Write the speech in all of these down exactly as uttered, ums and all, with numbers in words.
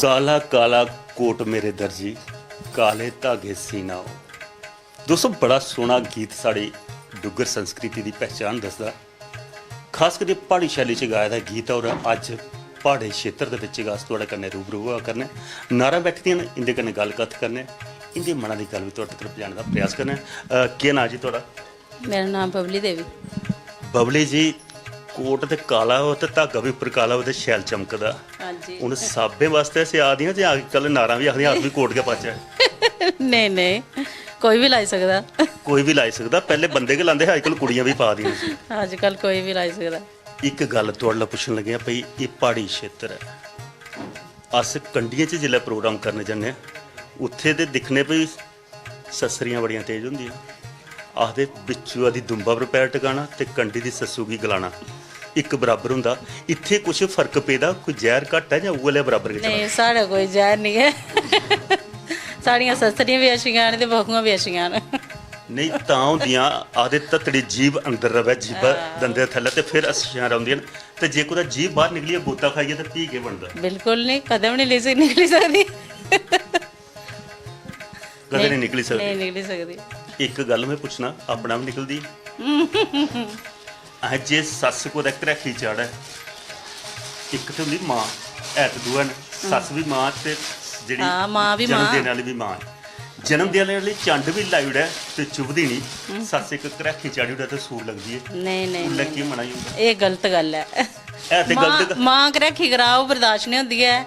काला काला कोट मेरे दर्जी, काले धागे सीना ओ। दोस्तों, बड़ा सोहना गीत साढ़ी डुग्गर संस्कृति दी पहचान दसदा। खास करियै प्हाड़ी शैली च गाए दा गीत ऐ और अज्ज प्हाड़ी क्षेत्र दे बिच गै अस थुआढ़े कन्नै रूबरू होआ करने। नारां बैठी दियां न, इं'दे कन्नै गल्ल कत्थ करने, इं'दे मना दी गल्ल बी थुआढ़े तगर पजाने दा प्रयास करने। अ, केह् नांऽ जी थुआढ़ा? मेरा नांऽ बबली देवी। बबली जी, कोट ते काला हो ते धागा बी उप्पर काला हो ते शैल चमकदा। हां जी। हून साबें वास्तै असें आखदियां जे अजकल नारां बी आखदियां अस बी कोट गै पाचै। नेईं, नेईं, कोई बी लाई सकदा। कोई बी लाई सकदा। पैह्ले बंदे गै लांदे हे, अजकल कुड़ियां बी पा दियां। अजकल कोई बी लाई सकदा। इक गल्ल थुआढ़े कोला पुच्छन लगे आं भई, एह् प्हाड़ी क्षेत्र ऐ, अस कंढियें च जिसलै प्रोग्राम करने जन्ने आं, उत्थै ते दिक्खने भई सस्सरियां बड़ियां तेज होंदियां। आखदे बिच्चुआ दी दुंबा पर पैर टकाना ते कंढी दी सस्सू गी गलाना इक बराबर होंदा। इत्थै कुछ फर्क पेदा, कोई जैह्र घट्ट ऐ जां उ'ऐ लेआ बराबर गै चला दा? नेईं, साढ़ा कोई जैह्र निं ऐ। साढ़ियां सस्सरियां बी अच्छियां न ते बहुआं बी अच्छियां न। नेईं, तां होंदियां, आखदे धतड़ी जीभ अंदर र'वै, जीभा हां। दंदे थल्लै ते फिर अच्छियां रौंह्दियां न। ते जे कुतै जीभ बाह्र निकलियै गोता खाइयै ते फ्ही केह् बनदा? बिल्कुल निं, कदें बी निं निकली सकदी। कदें नेईं, नेईं निकली सकदी। नेईं निकली सकदी। इक गल्ल में पुच्छना, अपने आप निकलदी? अहें, जे सस्स कुतै घरैखी चाढ़ै, इक ते होंदी मां, है ते दोऐ न, सस्स बी मां ते जेह्ड़ी हां, मां बी जन्म मां। देने आह्ली बी मां ऐ। जन्म देने आह्ली चंड बी लाई ओड़ै ते चुभदी निं। सस्स इक घरैखी चाढ़ी ओड़ै ते सूर लगदी ऐ। नेईं, नेईं, उसलै नेईं। केह् मना होंदा? एह् गलत गल्ल ऐ। है ते मां, गलत ग- मां घरैखी कराओ, बर्दाश्त निं होंदी ऐ।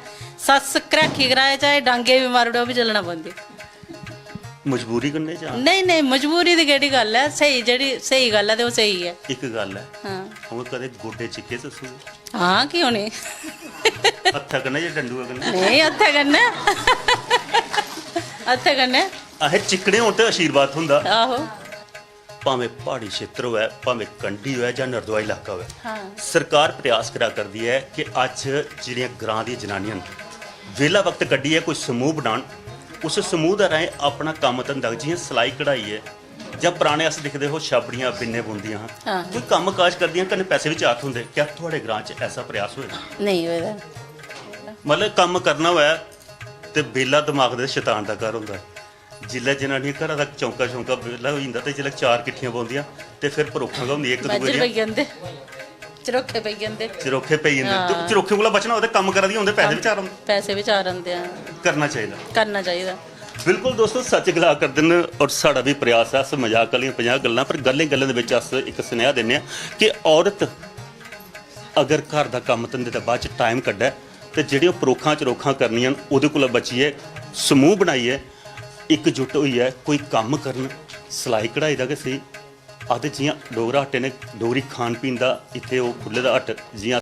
सस्स घरैखी कराए, चाहे डांगे बी मारी ओड़ो, ओह् बी चलना पौंदी। मजबूरी कन्नै जां? नेईं, नेईं, मजबूरी दी केह्ड़ी गल्ल ऐ? स्हेई, जेह्ड़ी स्हेई गल्ल ऐ ते ओह् स्हेई ऐ। इक गल्ल ऐ, हां। हून कदें गोड्डे चिक्के सस्सू दे? हां, क्यों नेईं? हत्थै कन्नै जां डंडुए कन्नै? नेईं, हत्थै कन्नै। हत्थै कन्नै। अहें, चिक्कने होन ते आशीर्वाद थ्होंदा। आहो। भामें प्हाड़ी क्षेत्र होऐ, भामें कंढी होऐ जां नरदोआ इलाका होऐ, हां। सरकार प्रयास करा करदी ऐ कि अज्ज जेह्ड़ियां ग्रां दियां जनानियां न, बेह्ला वक्त कड्ढियै कोई समूह बनान, उस समूह दे राहें अपना कम्म धंधा, जि'यां सलाई कढ़ाई ऐ, जां पराने अस दिखदे हो छाबड़ियां बिन्ने बुनदियां हां, हां। कोई कम्म काज करदियां, कन्नै पैसे बी चार थ्होंदे। क्या थुआढ़े ग्रां च ऐसा प्रयास होए दा? नेईं होए दा। मतलब, कम्म करना होऐ ते बेह्ला दमाग ते शैतान दा घर होंदा। जिसलै जनानियां घरा दा चौंका शौंका बेह्ला होई जंदा ते जिसलै चार किट्ठियां बौंह्दियां ते फिर परोखां गै होंदियां इक दूए बाजर दियां। पेई जंदे, चरोखे पेई जंदे। चरोखे पेई जंदे। ते हां। चरोखे कोला बचना होऐ ते कम्म करा दियां होंदे, पैसे बी चार औंदे। पैसे बी चार औंदे, हां। करना चाहिदा। करना चाहिदा। बिल्कुल दोस्तो, सच गला करदे न और साढ़ा बी प्रयास ऐ, अस मजाक आह्लियां पंजाह् गल्लां, पर गल्लें गल्लें दे बिच अस इक सनेहा दिन्ने आं कि औरत अगर घर दा कम्म धंदे दे बाद च टाइम कड्ढै ते जेह्ड़ियां परोखां चरोखां करनियां न, ओह्दे कोला बचियै, समूह बनाइयै, इकजुट होइयै कोई कम्म करन, सलाई कढ़ाई दा गै सेही। आखदे जि'यां डोगरा आटे ने डोगरी खान पीन दा इत्थै ओह् खु'ल्ले दा हट, जि'यां